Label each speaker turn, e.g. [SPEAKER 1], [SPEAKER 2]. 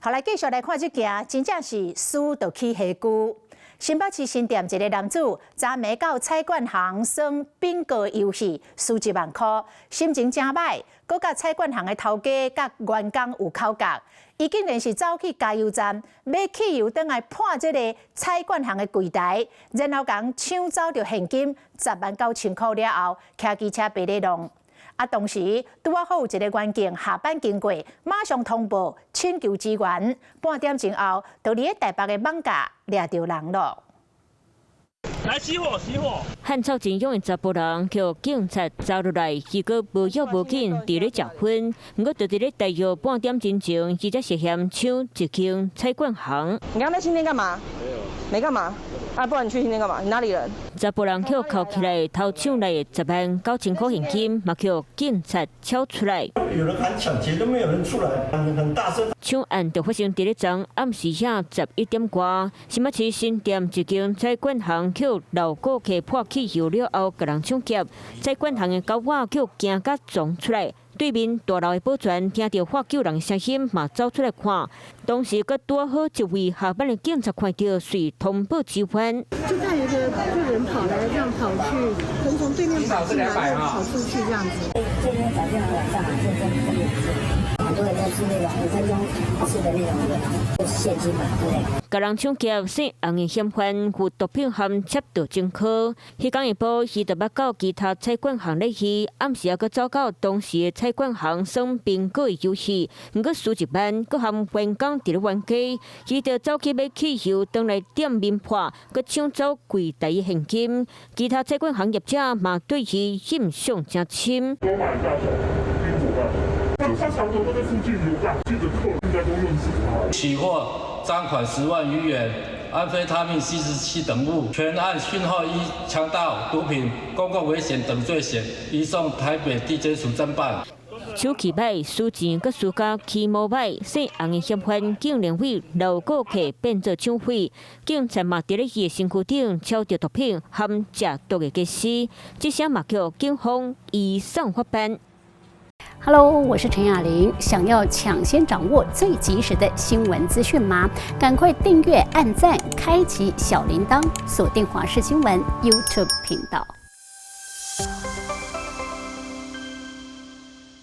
[SPEAKER 1] 好，來繼續來看這件，真正是輸就起下龜。新北市新店一个男子，昨暝到彩券行耍賓哥遊戲，輸1萬箍，心情誠䆀，閣佮彩券行的頭家佮員工有口角，伊竟然是走去加油站買汽油轉來破這个彩券行的櫃台，然後共搶走著現金10萬9千箍了後，騎機車爬咧浪。啊，當時拄仔好有一个員警下班經過，馬上通報請求支援。半點鐘後，就佇咧台北的艋舺掠著人囉。
[SPEAKER 2] 來熄火，熄火！
[SPEAKER 3] 漢草真勇的查埔人予警察抓落來，伊閣無要無緊，佇咧食薰。毋過，就佇咧大約半點鐘前，伊才涉嫌搶一間彩券行。
[SPEAKER 4] 你剛剛在新店幹嘛？沒有，沒幹嘛。啊，不然你去新店幹嘛？你哪裡人？
[SPEAKER 3] 查埔人予銬起來，偷搶來10萬9千箍現金，嘛予警察抄出來。
[SPEAKER 5] 有人喊搶劫都沒有人出來，很大聲。
[SPEAKER 3] 搶案就發生佇咧昨暗時仔11點外，新北市新店一間彩券行予老顧客潑汽油了後，共人搶劫。彩券行的狗仔予驚甲傱出來，對面大樓的保全聽著喝救人聲音，嘛走出來看。當時閣拄好一位下班的警察看著，遂通報支援。
[SPEAKER 6] 就看一個就人跑來這樣跑去，可能從對面跑進來，又跑出去這樣子。
[SPEAKER 7] 這邊早上晚上就這麼很多人都是那種5分鐘一次的那種現金嘛，對不對？
[SPEAKER 3] 共人搶劫，姓洪的嫌犯有毒品和竊盜前科。彼工下晡，伊就捌到其他彩券行咧去，暗時猶閣走到當時的彩券行耍賓哥的遊戲，毋過輸1萬，閣和員工佇咧冤家，伊就走去買汽油，轉來店面破，閣搶走櫃台的現金。其他彩券行業者嘛對伊印象誠深。
[SPEAKER 8] 他常常都在附近遊蕩，記得客應該都認識他。
[SPEAKER 9] 取獲贓款10萬餘元、安非他命 C17等物，全案訊後依強盜、毒品、公共危險等罪嫌，移送台北地檢署偵辦。
[SPEAKER 3] 手氣䆀，輸錢閣輸甲起毛䆀，姓洪的嫌犯竟然為老顧客變做搶匪，警察嘛佇咧伊的身軀頂抄著毒品含食毒的家私，這聲嘛予警方移送法辦。
[SPEAKER 10] Hello，我是陳雅玲。想要搶先掌握最及時的新聞資訊嗎？趕快訂閱、按讚、開啟小鈴鐺，鎖定華視新聞 YouTube 頻道。